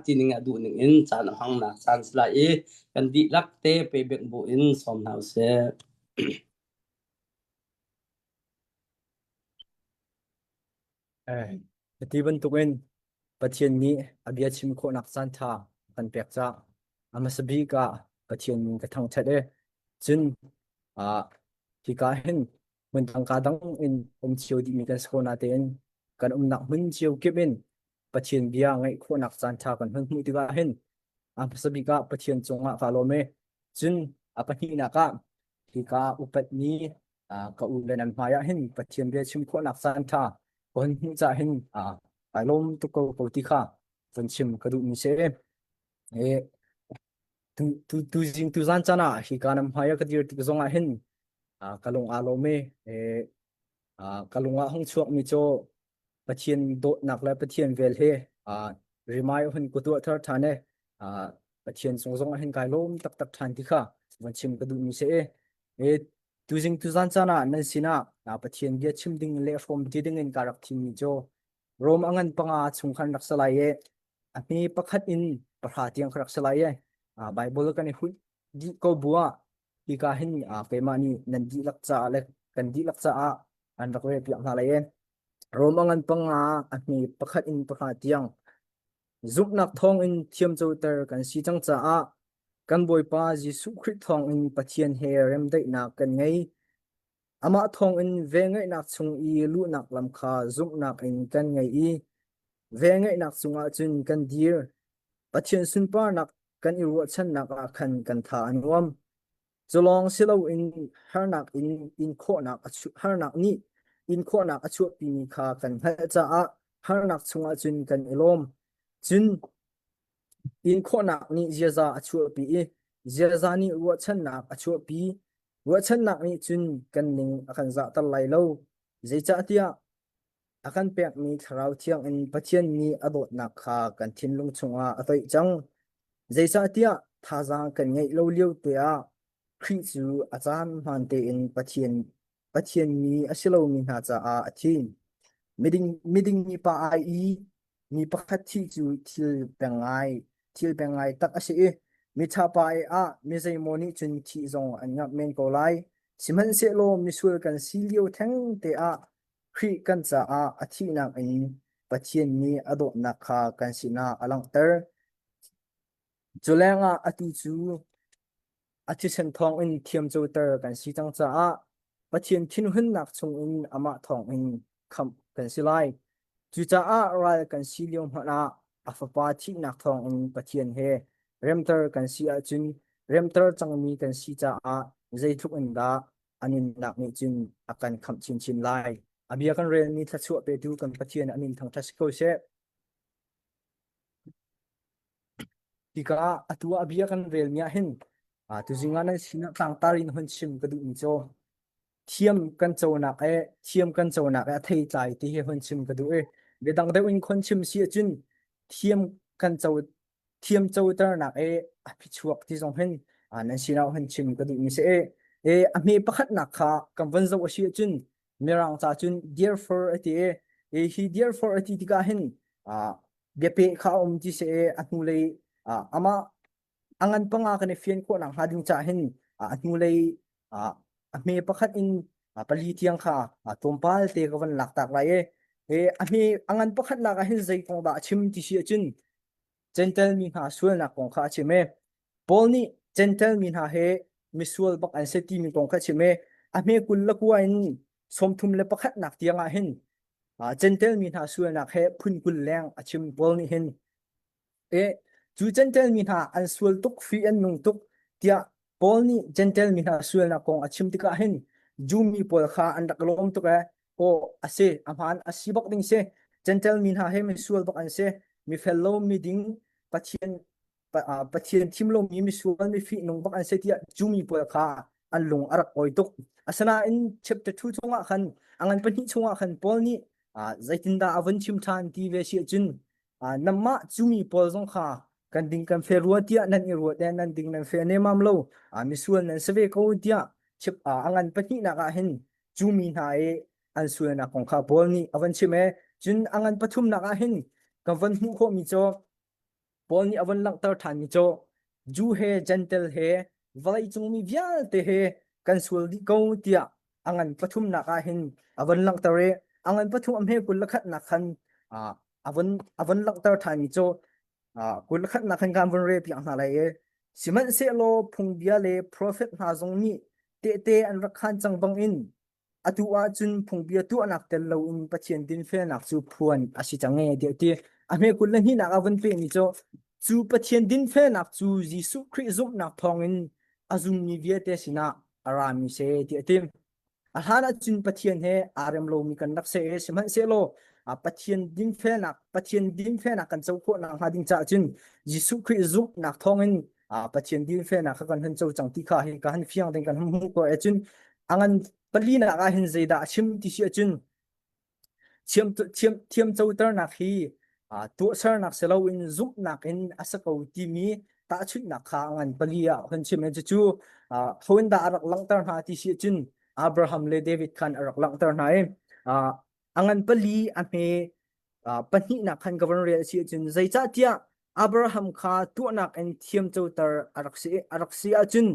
ti ning ah duh ning in caan a hmangnak caan si lai i kan dihlak te pe bek bu in sawm hna usih. Eh, Ati bantukin Pathian nih a bia chim khawhnak caanṭha a kan pek caah a hmasa bik ah Pathian min ka thangṭhat i cun ah hika hin hmun tangka dang in um cio dihmi kan si ko natein kan umnak hmun cio kip in Pathian bia ngaih khawhnak caanṭha kan hun hmuh tikah hin a hmasa bik ah Pathian cungah kaa lawm i cun a pahnihnak ah hika upatmi ka u le nan hmai ah hin Pathian bia chim khawhnak caanṭha ka hun hmuh caah hin kai lawm tuk ko ko ti kha van chim ka duhmi si. E, tu tu tu zing tu zan caan ah hika nan hmai ah ka dir tik zong ah hin ka lung aa lawm i e, ka lung ah hung chuakmi cu Pathian dawtnak le Pathian vel he rimai hun ku tuah thar ṭhan e Pathian cung zong ah hin kai lawm taktak ṭhan ti kha van chim ka duhmi si e tuzing tuzan caan ah nan sinah Pathian bia chim ding le hrawm ti ding in ka rak thimmi cu Rom a ngan panga chung khan rak si lai e a hme pakhat in pahra tiang kha rak si lai e Bible kan i huih dih ko bu ah hika hin keimah nih nan dihlak caah le kan dihlak caah an rak rel piak hna lai e Rom a ngan panga a hme pakhat in pahra tiang zumhnak thawngin thiamcoter kan si cang caah kan Bawipa Jesuh Khrih thawngin Pathian he remdaihnak kan ngei. Amah thawngin velngeihnak chung i luhnak lam kha zumhnak in kan ngei i velngeihnak cungah cun kan dir. Pathian sunparnak kan i ruahchannak ah khan kan tha a nuam. Cu lawng si loin harnak in inkhawhnak a harnak nih inkhawhnak a chuahpimi kha kan hngalh caah harnak chungah cun kan i lawm. Cun inkhawhnak nih ziaza a chuahpi i ziaza nih ruahchannak a chuahpi. Ruahchannak nih cun kan ning a kan zahter lai lo. Zeicahtiah A kan pekmi Thlarau Thiang in Pathian nih a dawtnak kha kan thinlung chungah a toih cang. Zeicahtiah thazaang kan ngeih lo lio te ah Khrih cu a caan hmaan tein Pathian Pathian mi a si lomi hna caah a thi. Miding, miding mi pa ai i mi pakhat thih cu thil peng ngai thil peng ngai tak a si i miṭha pa ai ah mi zeimaw nih cun thih zong an ngamh men ko lai. Sihmanhsehlaw misual kan si lio theng te ah Khrih kan caah a thihnak in Pathian nih a dawtnak kha kan sinah a langhter. Cu lengah atu cu a thisen thawngin thiamcoter kan si cang caah Pathian thinhunnak chungin amah thawngin khamh kan si lai. Cucaah ral kan si lio hmanh ah a Fapa thihnak thawngin Pathian he remter kan si ahcun remter cangmi kan si caah zeitluk in dah a nunnak nih cun a kan khamh chinchin lai. A bia kan relmi thluachuah petu kan Pathian a min thangṭhat si ko seh. Hika ah atu ah a bia kan relmi ah hin tuzing ah nan sinah tlangtar in hun chim ka duhmi cu thiam kan conak e thiam kan conak e a theitlai ti hi hun chim ka duh i biadang deuh in khon chim si ahcun thiam kan co thiam coternak e a phichuak ti zong hin nan sinah hun chim ka duhmi si e e a hme pakhatnak kha kan von zoh a si ahcun mirang ca cun therefore a ti e e hi therefore a ti tikah hin biapeh kha a um ti si e a hnulei amah a ngan panga kan i fian khawh nak hnga ding ca hin a hnulei a hme pakhat in pali tiang kha tlawmpal te ka van lak tak lai e e a hme a ngan pakhat nak ah hin zei kong dah a chim ti si ahcun Gentle mi hna sualnak kong kha a chim i Paul nih Gentle mi hna he misual bak an si timi kong kha a chim i a hme kul le kua in 31 nak tiang ah hin Gentle mi hna sualnak he phun 20 leng a chim Paul nih hin e cu Gentle mi hna an sual tuk fi an nung tuk tiah Paul nih Gentle mi hna sualnak kong a chim tikah hin Jew mi pawl kha an rak lawm tuk ee aw a si a hmaan a si bak ding si Gentle mi hna he misual bak an si mifel lo miding Pathian Pathian thim lomi misual mi fihnung bak an si tiah Jew mi pawl kha an lung a rak awi tuk asinain chapter 2 chungah khan a ngan pahnih chungah khan Paul nih zeitindah a vun chim ṭhan ti ve si ahcun namah Jew mi pawl zong kha kan ding kan fe rua tiah nan i ruat e nan ding nan fe nemam lo misual nan si ve ko tiah chip a ngan pahnihnak ah hin cu mi hna i an sualnak kong kha Paul nih a van chim e cun a ngan pathumnak ah hin kan van hmuh khawhmi cu. Paul nih a von langhter ṭhanmi cu Jew he Jentail he vawleicung mi vialte he kan sual dih ko tiah a ngan pathumnak ah hin a von langhter i a ngan pathum a hme 21nak khan a von langhter ṭhanmi cu 21nak khan kan von rel piak hna lai i sihmanhsehlaw phungbia le profet hna zong nih tehte an rak khaan cang bangin Atu ahcun phungbia tuahnak tel loin Pathian dinfelnak cu phuan a si cang ee tiah a ti. A hme 22nak a vun pehmi cu cu Pathian dinfelnak cu Jesuh Khrih zumhnak thawngin a zummi vialte sinah a rami si tiah a ti. A hlan ahcun Pathian he aa rem lomi kan rak si i sihmanhsehlaw Pathian dinfelnak Pathian dinfelnak kan co khawh nakhnga ding caah cun Jesuh Khrih zumhnak thawngin Pathian dinfelnak kha kan hun co cang ti kha hi ka han fiang ding kan hun hmuh ko ahcun a ngan palinak ah hin zeidah a chim ti si ahcun thiam thiam thiam coternak hi tuahsernak si loin zumhnak in a si ko timi tahchunhnak kha a ngan pali ah hun chim cucu ho in dah a rak langhter hna ti si ahcun Abraham le David khan a rak langhter hna i a ngan pali a hme pahnihnak khan ka von rel a si ahcun zeicahtiah Abraham kha tuahnak in thiamcoter a rak si a rak si ahcun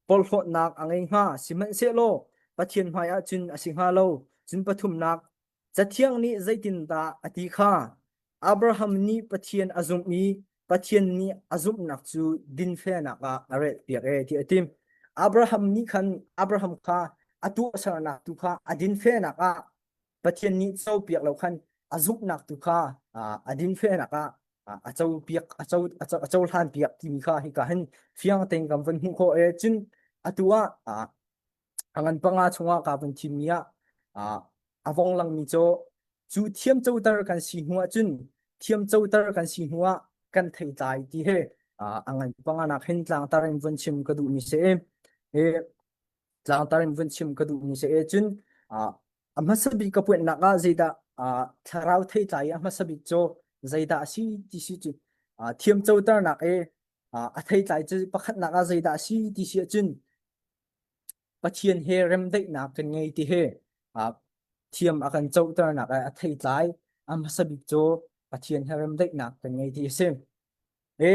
porhlawtnak a ngei hnga sihmanhsehlaw Pathian hmai ahcun a si hnga lo cun pathumnak Cathiang nih zeitindah a ti kha Abraham nih Pathian a zumh i Pathian nih a zumhnak cu dinfelnak ah a relpiak e ti a ti. Abraham nih khan Abraham kha a tuahsernak tu kha a dinfelnak ah Pathian nih copiak lo khan a zumhnak tu kha a dinfelnak ah a copiak a co a cohlan piak timi kha hika hin fiang tein kan vun hmuh khawh e cun atu ah a ngan panga chungah ka vun thimmi ah a vong langmi cu cu thiam coter kan si hnu ah cun thiam coter kan si hnu ah kan theitlai ti he a ngan panga nak hin tlangtar in vun chim ka duhmi si i tlangtar in vun chim ka duhmi si i cun a hmasa bik ka puanhnak ah zeidah thlarau theitlai a hmasa bik cu zeidah a si ti si cu thiam coternak i a theitlai cu pakhatnak ah zeidah a si ti si ahcun Pathian he remdaihnak kan ngei ti hi thiam a kan coternak a theitlai a hmasa bik cu Pathian he remdaihnak kan ngei ti a si. E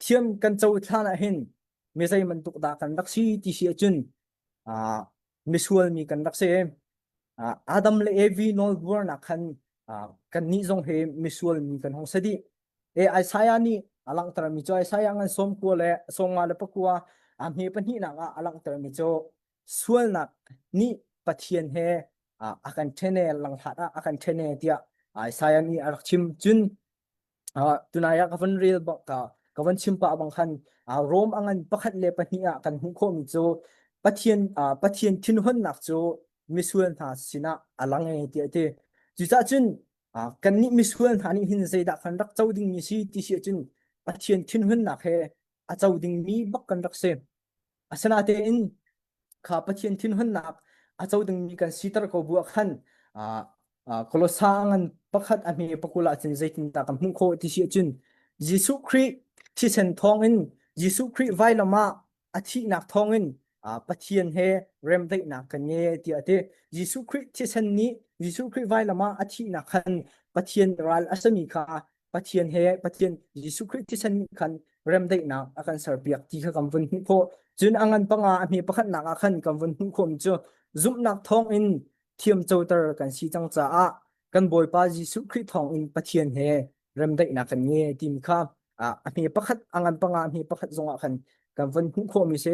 thiam kan co thlan ah hin mi zei bantuk dah kan rak si ti si ahcun misual mi kan rak si. Adam le Evi nawlbuarnak khan kannih zong hi misual mi kan hung si dih. E Isaiah nih a langhtermi cu Isaiah ngan 90 le 54 a hme pahnihnak ah a langhtermi cu sualnak nih Pathian he a kan ṭhen e langhlat ah a kan ṭhen e tiah Isaiah nih a rak chim. Cun tunai ah ka van rel bak ka ka van chim pah bang khan Rom a ngan pakhat le pahnih ah kan hmuh khawhmi cu Pathian Pathian thinhunnak cu misual hna sinah a lang e tiah a ti. Cucaah cun kannih misual hna nih hin zeidah kan rak co dingmi si ti si ahcun Pathian thinhunnak he a co dingmi bak kan rak si. Asinain kha Pathian thinhunnak a co dingmi kan siter ko bu ah khan Kolosa ngan pakhat a hme pakul ahcun zeitindah kan hmuh khawh ti si ahcun Jesuh Khrih thisen thawngin Jesuh Khrih vailam ah a thihnak thawngin Pathian he remdaihnak kan ngei tiah a ti. Jesuh Khrih thisen nih Jesuh Khrih vailam ah a thihnak khan Pathian ral a simi kha Pathian he Pathian Jesuh Khrih thisen nih khan remdaihnak a kan serpiak ti kha kan vun hmuh khawh. Cun a ngan panga a hme pakhatnak ah khan kan vun hmuh khawhmi cu zumhnak thawngin thiamcoter kan si cang caah kan Bawipa Jesuh Khrih thawngin Pathian he remdaihnak kan ngei timi kha a hme pakhat a ngan panga a hme pakhat zongah khan kan von hmuh khawhmi si.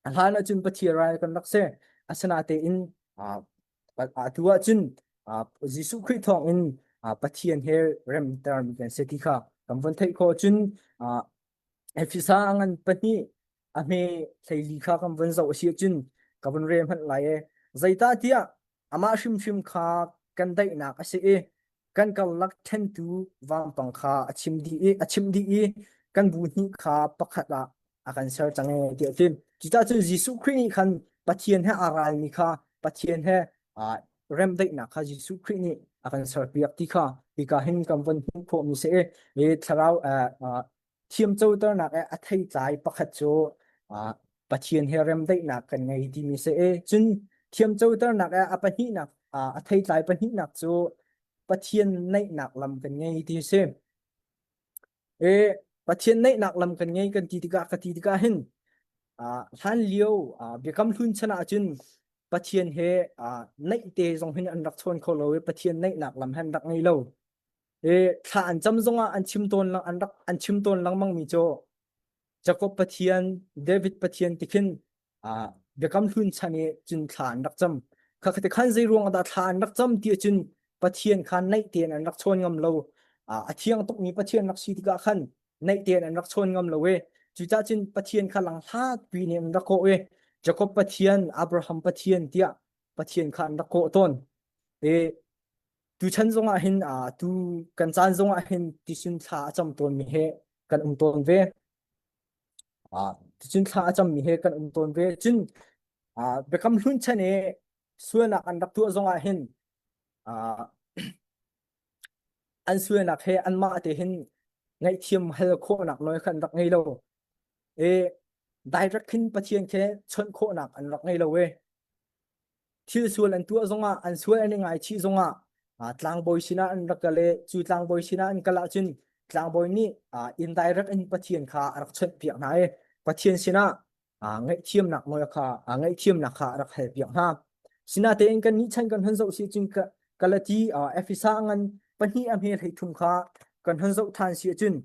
A hlan ahcun Pathian ral kan rak si. Asinain atu ahcun Jesuh Khrih thawngin Pathian he remtermi kan si ti kha kan von theih khawh cun Efesa a ngan pahnih a hme 14 kha kan von zoh a si ahcun ka von rel hmanh lai e. Zeicahtiah amah hrimhrim kha kan daihnak a si i kan karlak ṭhentu vampang kha a chim dih i a chimh dih i kan bu hnih kha pakhat ah a kan ser cang e tiah a ti. Cucaah cun Jesuh Khrih nih khan Pathian he aa ralmi kha Pathian he remdaihnak kha Jesuh Khrih nih a kan serpiak ti kha hika hin kan von hmuh khawhmi si i hi thlarau thiamcoternak i a theitlai pakhat cu Pathian he remdaihnak kan ngei timi si i cun thiamcoternak i a pahnihnak a theitlai pahnihnak cu Pathian naihnak lam kan ngei ti si. E. Pathian naihnak lam kan ngei kan ti tikah ka ti tikah hin hlan lio biakam hlun chan ah cun Pathian he naih te zong hin an rak chawn kho lo i Pathian naihnak lam han rak ngei lo. I thla an cam zongah an chim tawn an rak an chim tawn lengmang mi cu Jacob Pathian, David Pathian tikhin biakam hlun chan i cun thla an rak cam. Kha te khan zei ruang dah thla an rak cam ti cun Pathian kha naih tein an rak chawn ngam lo. A thiang tukmi Pathian rak si tikah khan naih tein an rak chawn ngam lo i cucah cun Pathian kha lang hlat pi nih an rak kawh i Jacob Pathian, Abraham Pathian tiah Pathian kha an rak kawh tawn. I tuchan zongah hin tu kan caan zongah hin tisun thla a cam tawnmi he kan um tawn ve. Ticun thla a cammi he kan um tawn ve. Cun biakam hlun chan i sualnak an rak tuah zongah hin an sualnak he anmah te hin ngaihthiam hal khawhnak nawl kha an rak ngei lo. I direct khin Pathian khi chawnh khawhnak an rak ngei lo i thil sual an tuah zongah an sual an i ngaichih zongah tlangbawi sinah an rak kal i cu tlangbawi sinah an kal ahcun tlangbawi nih indirect in Pathian kha a rak chawnhpiak hna i Pathian sinah ngaihthiamnak nawl kha ngaihthiamnak kha a rak halpiak hna. Sinatein kan nih chan kan hun zoh si cun Galati Efesa ngan pahnih a hme 13 kha kan hun zoh than si ahcun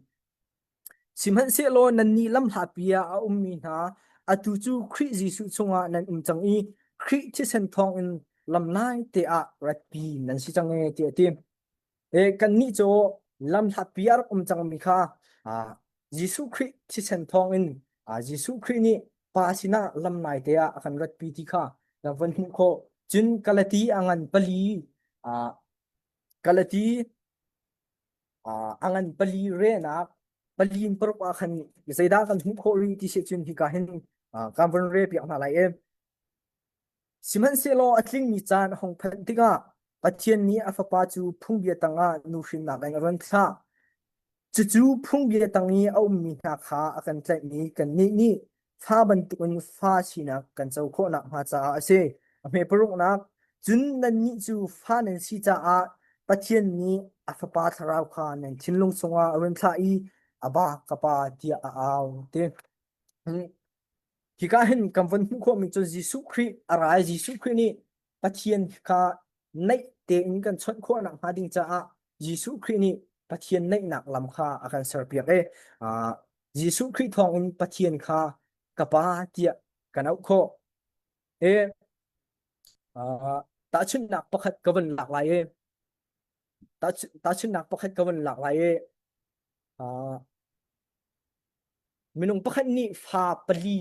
Sihmanhsehlaw nannih lamhlatpi ah a ummi hna, atu cu Khrih Jesuh chungah nan um cang i Khrih thisen thawngin lamlai te ah ratpi nan si cang ee tiah a ti. E, kannih cu lamhlatpi a rak um cangmi kha Jesuh Khrih thisen thawngin Jesuh Khrih nih Pa sinah lamlai te ah a kan ratpi ti kha kan van hmuh khawh. Cun Galati a ngan pali Galati a ngan pali renak pali in paruk ah khan zeidah kan hmuh khawh rih ti si cun hika hin kan von re piak hna lai i sihmanhsehlaw a tlingmi caan a hung phanh tikah Pathian nih a fapa cu phungbia tangah nuhrinnak in a run thlah. Cucu phungbia tang i a ummi hna kha a kan tlaih i kannih nih fa bantukin fa sinak kan co khawh nakhnga caah a si. A hme paruknak, cun nannih cu fa nan si caah Pathian nih a Fapa Thlarau kha nan thinlung chungah a run thlah i Abba, ka Pa tiah a au ti. Hika hin kan von hmuh khawhmi cu Jesuh Khrih a ra i Jesuh Khrih nih Pathian kha naih tein kan chawnh khawh nakhnga ding caah Jesuh Khrih nih Pathian naihnak lam kha a kan serpiak i Jesuh Khrih thawngin Pathian kha ka Pa tiah kan auh khawh. I tahchunhnak pakhat ka vun lak lai i tahchunhnak pakhat ka vun lak lai i minung pakhat nih fa pali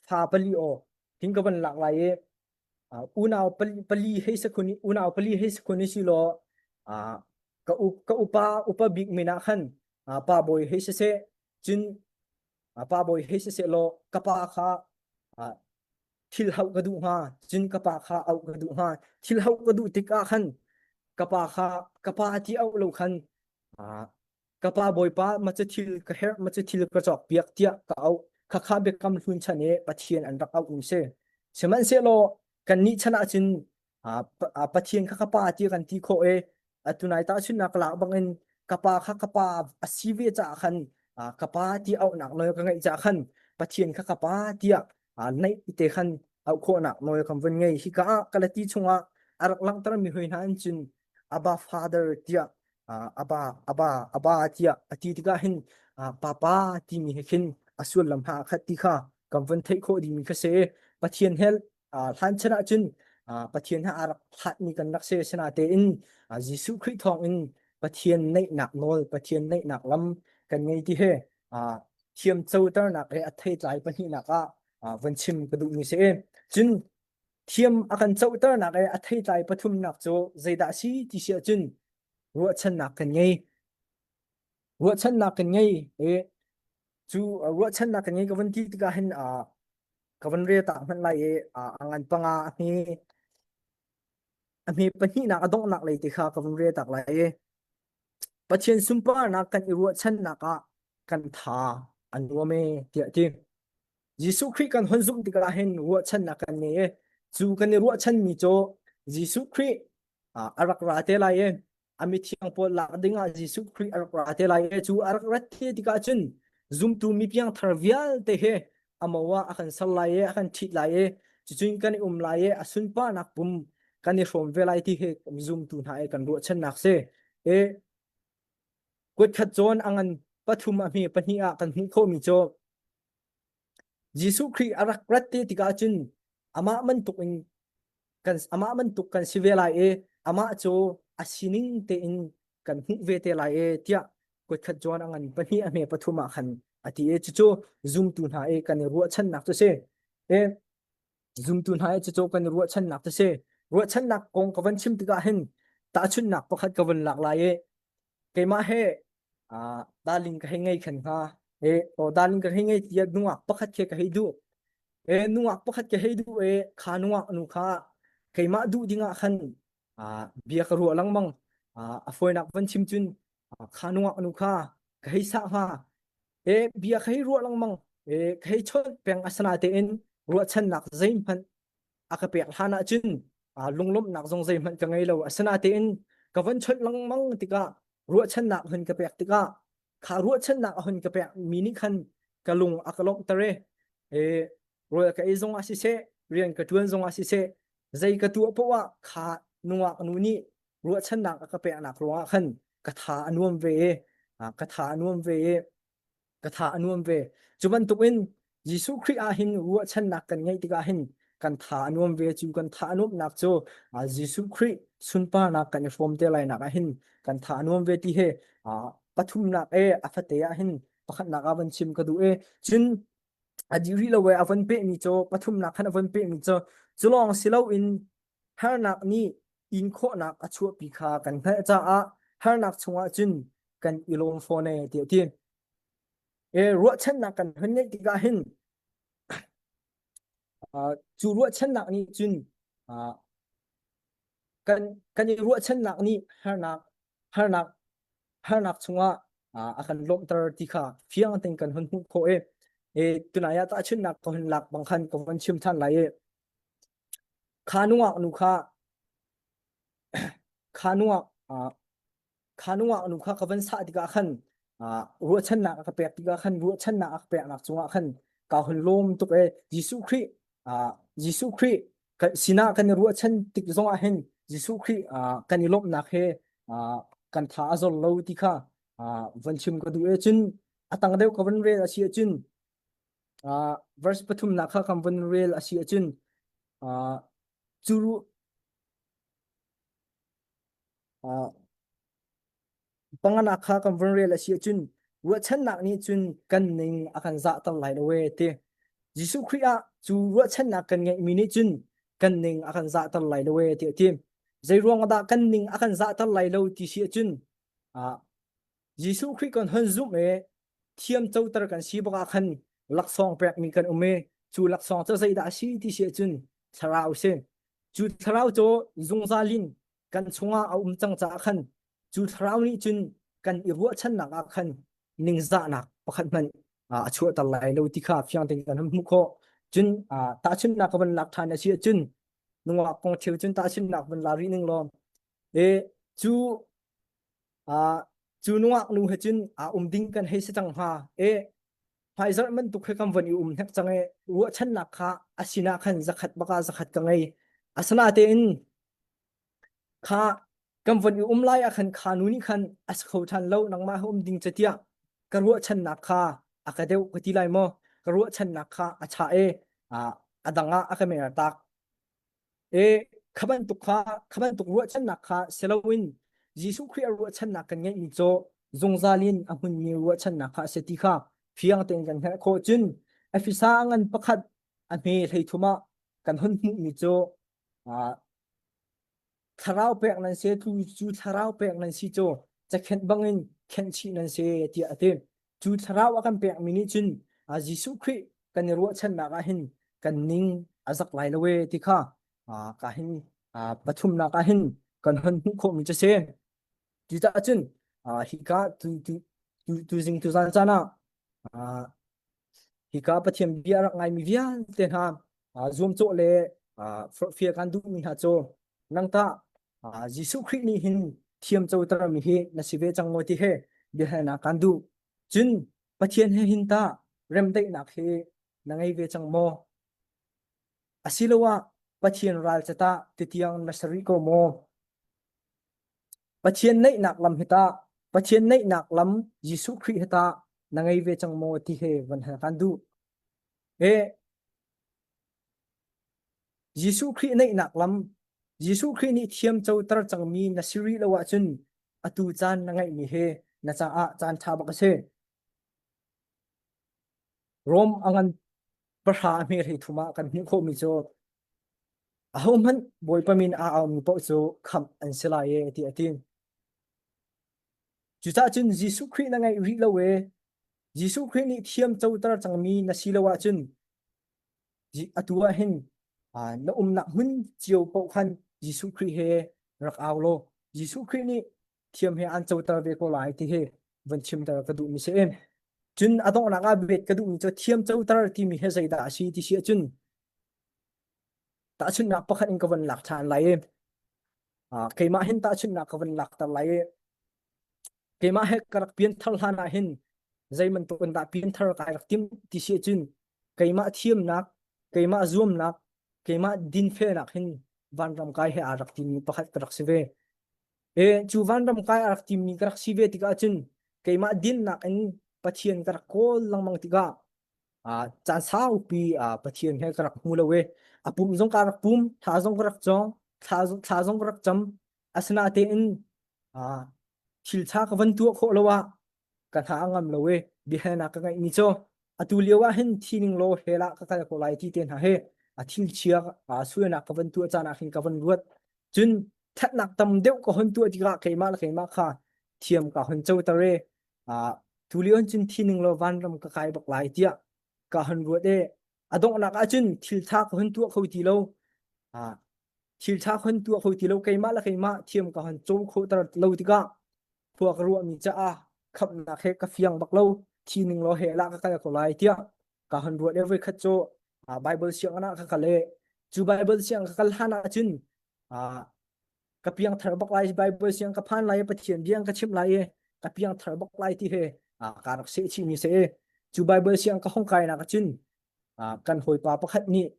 fa pali aw hin ka van lak lai i unau pali hei sakhun unau pali hei sakhun si law ka u ka upa upa bik min ah khan pa bawi hei siseh cun pa bawi hei siseh law ka pa kha thil hauh ka duh hnga cun ka pa kha auh ka duh hnga thil hauh ka duh tikah khan ka pa kha ka pa ti auh lo khan ka pa bawipa ma cu thil ka herh ma cu thil ka cawk piak tiah ka auh khakha biakam hlun chan i Pathian an rak auh mi si sihmanhsehlaw kannih chan ah cun Pathian kha ka pa ti kan ti khawh i atu nai tahchunhnak lak bangin ka pa kha ka pa a si ve caah khan ka pa ti auhnak nawl ka ngeih caah khan Pathian kha ka pa tiah naih te khan auh khawhnak nawl kan vun ngei hika ah Galati chungah a rak langhtermi hoi hna in cun Abba Father tiah Abba Abba Abba tiah a ti tikah hin Papa timi he khin a sullam ha khat ti kha kan vun theih khawh dingmi kha si Pathian he hlan chan ahcun Pathian he aa rak hlatmi kan rak si sinatein Jesuh Khrih thawngin Pathian naihnak nawl Pathian naihnak lam kan ngei ti he thiam coternak he a theitlai pahnihnak ah von chim ka duhmi si. Cun thiam a kan coternak i a theitlai pathumnak cu zeidah a si ti si ahcun ruahchannak kan ngei. Ruahchannak kan ngei i cu ruahchannak kan ngei ka von ti tikah hin ka von rel tak hmanh lai i a ngan panga a hme a hme pahnihnak a donghnak lei te kha ka von rel tak lai i Pathian sunparnak kan i ruahchannak ah kan tha a nuam e tiah ti. Jesuh Khrih kan hun zumh tikah hin ruahchannak kan ngei i cu kan i ruahchanmi cu Jesuh Khrih a rak ra te lai i a mithiang pawl lak dingah Jesuh Khrih a rak ra te lai i cu a rak rat te tikah cun. Zumtu mi piangthar vialte he a mo ah a kan ser lai i a kan ṭhit lai i cucun kan i um lai i a sunparnak pum kan i hrawm ve lai ti hi zumtu hna i kan ruahchannak si. I kutkhat cawn a ngan pathum a hme pahnih ah kan hmuh khawhmi cu Jesuh Khrih a rak rat te tikah cun amah bantuk in kan amah bantuk kan si ve lai i amah cu a sining tein kan hmuh ve te lai e tiah kutkhat John a ngan pahnih a hme pathum ah khan a ti i cucu zumtu hna i kan i ruahchannak cu si. E zumtu hna i cucu kan i ruahchannak cu si. Ruahchannak kong ka van chim tikah hin tahchunhnak pakhat ka van lak lai i keimah he darling ka hei ngei khan hnga. E o darling ka hei ngei tiah nungak pakhat khi ka hei duh. E nungak pakhat ka hei duh e kha nungak nu kha keimah duh dingah khan bia ka ruah lengmang. A fawinak van chim cun kha nungak nu kha ka hei sah hnga. E bia ka hei ruah lengmang. E ka hei chawnh peng asana tein ruahchannak zeihmanh a ka pek hlan ahcun lunglawmhnak zong zeihmanh ka ngei lo. Asinatein ka van chawnh lengmang tikah ruahchannak hun ka pek tikah kha ruahchannak a hun ka pek mi nih khan ka lung a ka lawmhter i e rawl ka ei zong ah siseh rian ka ṭuan zong ah siseh zei ka tuah poah ah kha nungak nu nih ruahchannak a ka peknak ruangah khan ka tha a nuam ve i ka tha a nuam ve i ka tha a nuam ve. Cu bantukin Jesuh Khrih ah hin ruahchannak kan ngeih tikah hin kan tha a nuam ve. Cu kan tha a nuamhnak cu Jesuh Khrih sunparnak kan i hrawm te lai nak ah hin kan tha a nuam ve ti he pathumnak e a fate ah hin pakhatnak ah van chim ka duh e. Cun a dih rih lo e a van pehmi cu pathumnak khan a van pehmi cu cu lawng si loin harnak nih in khawhnak a chuahpi kha kan hngalh caah harnak chungah cun kan i lawm fawn e tiah ti. E ruahchannak kan hun ngeih tikah hin cu ruahchannak nih cun kan kan i ruahchannak nih harnak harnak harnak chungah a kan lawmhter ti kha fiang tein kan hun hmuh khawh i e tunai ah tahchunhnak ka hun lak bang khan ka von chim than lai i Kha nungak nu kha kha nungak kha nungak nu kha ka van sah tikah khan ruahchannak a ka pek tikah khan ruahchannak a ka peknak cungah khan ka hun lawm tuk e Jesuh Khrih Jesuh Khrih sinah kan i ruahchan tik zongah hin Jesuh Khrih kan i lawmhnak he kan tha a zor lo ti kha van chim ka duh e cun a tang deuh ka van rel a si ahcun Verse pathumnak kha kan vun rel a si ahcun cu panganak kha kan vun rel a si ahcun ruahchannak nih cun kan ning a kan zahter lai lo ee ti. Jesuh Khrih ah cu ruahchannak kan ngeihmi nih cun kan ning a kan zahter lai lo ee ti a ti. Zei ruang dah kan ning a kan zahter lai lo ti si ahcun Jesuh Khrih kan hun zumh i thiam coter kan si bak ah khan laksawng pekmi kan um i cu laksawng cu zeidah a si ti si ahcun thlarau si. Cu thlarau cu zungzal in kan chungah a um cang caah khan cu thlarau nih cun kan i ruahchannak ah khan ningzahnak pakhat hmanh a chuahter lai lo ti kha fiang tein kan hmuh khawh. Cun tahchunhnak ka van lak ṭhan a si ahcun nungak kong cheu cun tahchunhnak van la rih ning law e cu Cu nungak nu he cun aa um ding kan hei si cang hnga. E hmaizarh bantuk he kan von i um hnek cang i ruahchannak kha a sinah khan zakhat bak ah zakhat ka ngei. Asinain kha kan von i um lai ah khan kha nu nih khan a si kho ṭhan lo nangmah he um ding ca tiah ka ruahchannak kha a ka deuh ka ti lai maw? Ka ruahchannak kha a chah i a dang ah a ka mer tak. E kha bantuk kha kha bantuk ruahchannak kha si loin Jesuh Khrih a ruahchannak kan ngeihmi cu zungzal in a hmunmi ruahchannak kha a si ti kha fiang tein kan hngalh khawh cun Efesa a ngan pakhat a hme hleithum ah kan hun hmuhmi cu thlarau pek nan si cu cu thlarau pek nan si cu cakhenh bangin khenh chih nan si tiah a ti. Cu thlarau a kan pekmi nih cun Jesuh Khrih kan i ruahchannak ah hin kan ning a zak lai lo e ti kha ka hin pathumnak ah hin kan hon hmuh khawhmi cu si. Cucaah cun hika tu tu tu tuzing tuzan caan ah hika Pathian bia rak ngaimi vialte hna zuamcawh le forhfial kan duhmi hna cu nang tah Jesuh Khrih nih hin thiam cotermi hi na si ve cang maw ti he biahalnak kan duh. Cun. Pathian he hin tah remdaihnak hi na ngei ve cang maw? Asiloah Pathian ral ca tah titiang na si rih ko maw? Pathian naihnak lam hi tah Pathian naihnak lam Jesuh Khrih hi tah na ngei ve cang maw ti he van hal kan duh. E Jesuh Khrih naihnak lam Jesuh Khrih nih thiam coter cangmi na si rih lo ahcun atu caan na ngeihmi hi na caah caan ṭha bak a si. Rom a ngan pahra a hme hlei thum ah kan hmuh khawhmi cu ahohmanh Bawipa min aa aumi paoh cu khamh an si lai e ti a ti. Cucaah cun Jesuh Khrih na ngeih rih lo e Jesuh Khrih nih thiam coter cangmi na si lo ahcun atu ah hin na umnak hmun cio paoh khan Jesuh Khrih he rak au law Jesuh Khrih nih thiam he an coter ve ko lai ti hi van chimter ka duhmi si. Cun a donghnak ah bet ka duhmi cu thiam coter timi hi zeidah a si ti si ahcun tahchunhnak pakhat in ka van lak ṭhan lai i keimah hin tahchunhnak ka van lakter lai i keimah he ka rak pianthar hlan ah hin zei bantuk in dah pianthar kai rak tim ti si ahcun keimah thiamnak keimah zuamnak keimah dinfelnak hin vanram kai he aa rak timi pakhat ka rak si ve. E cu vanram kai a rak timmi ka rak si ve tikah cun keimah dinnak in Pathian ka rak kawl lengmang tikah caan saupi Pathian he ka rak hmu lo i a pum zong ka rak pum thla zong ka rak cawng thla thla zong ka rak cam asinain thil ṭha ka van tuah khawh lo ah ka hna a ngam lo i biahalnak ka ngeihmi cu atu lio ah hin thi ning law hell ah ka kal ko lai ti te hna hi a thil chia sualnak ka van tuah caan ah khin ka van ruat cun thatnak tam deuh ka hon tuah tikah keimah le keimah kha thiam ka hon coter i tu lio cun thi ning law vanram ka kai bak lai tiah ka hon ruat i a donghnak ah cun thil tha ka hon tuah kho ti lo thil tha ka hon tuah kho ti lo keimah le keimah thiam ka hon co kho ter lo tikah khua ka ruahmi caah khamhnak he ka fiang bak lo thi ning law he lah ka kal ko lai tiah ka hon ruat i voikhat cu Bible sianginn ah ka kal i cu Bible siang ka kal hlan ah cun ka piangthar bak lai Bible siang ka phan lai i Pathian bia ka chimh lai i ka piangthar bak lai ti he ka rak seh chih mi si cu Bible siang ka hong kai nak cun kan hawipa pakhat nih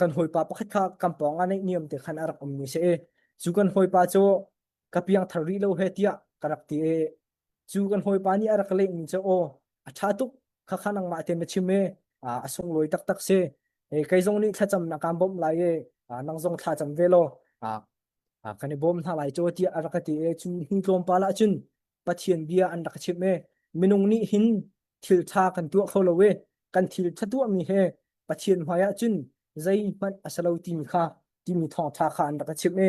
kan hawipa pakhat kha kan pawng ah neih niam te khan a rak um mi si cu kan hawipa cu ka piangthar rih lo he tiah ka rak ti i cu kan hawipa nih a rak lehmi cu aw a ṭha tuk khakha nangmah te na chim i a sunglawi taktak si kei zong nih thlacam na kaan bawmh lai i nang zong thlacam ve law kan i bawm hna lai cu tiah a rak ka ti i cu hnu tlawmpal ah cun Pathian bia an rak chimh i minung nih hin thil ṭha kan tuah kho lo i kan thil ṭha tuahmi he Pathian hmai ah cun zeihmanh a si lo timi kha timi thawngṭha kha an rak ka chimh i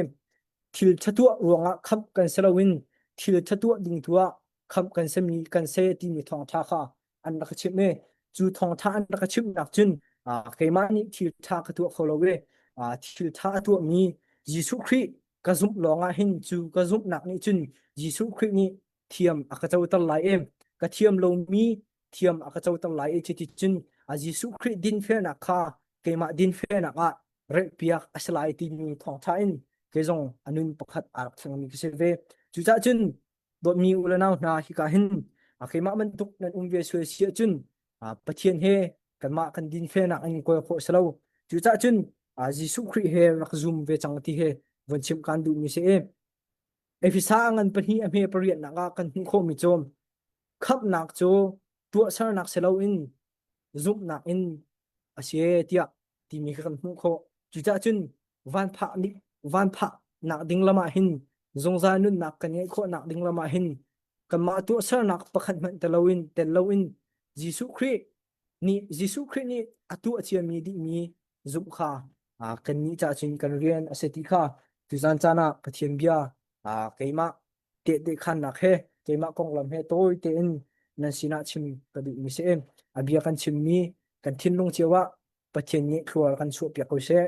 thil ṭha tuah ruangah khamh kan si loin thil ṭha tuah ding tu ah khamh kan simi kan se timi thawngṭha kha an rak ka chimh i cu thawngṭha an rak ka chimhnak cun keimah nih thil ṭha ka tuah kho lo i thil ṭha a tuahmi Jesuh Khrih ka zumh lawngah hin cu ka zumhnak nih cun Jesuh Khrih nih thiam a ka coter lai i ka thiam lomi thiam a ka coter lai i cuti cun Jesuh Khrih dinfelnak kha keimah dinfelnak ah relhpiak a si lai timi thawngṭha in kei zong a nun pakhat aa rak thlengmi ka si ve. Cucaah cun dawtmi u le nau hna hika hin keimah bantuk nan um ve sual si ahcun Pathian he kanmah kan dinfelnak in kawl khawh si lo. Cucaah cun Jesuh Khrih he rak zum ve cang ti he von chimh kaan duhmi si i Efesa a ngan pahnih a hme pariatnak ah kan hmuh khawhmi cu khamhnak cu tuahsernak si loin zumhnak in a si tiah timi kha kan hmuh khawh. Cucaah cun vanphah vanphah nak ding lam ah hin zungzal nunnak kan ngeih khawhnak ding lam ah hin kanmah tuahsernak pakhat hmanh tel loin tel loin Jesuh Khrih nih Jesuh Khrih nih a tuah ciami dihmi zumh kha kannih caah cun kan rian a si ti kha tuzan caan ah Pathian bia keimah tehte khannak he keimah konglam he tawi tein nan sinah chim ka duhmi si. A bia kan chimmi kan thinlung cio ah Pathian nih thlua kan chuahpiak ko seh.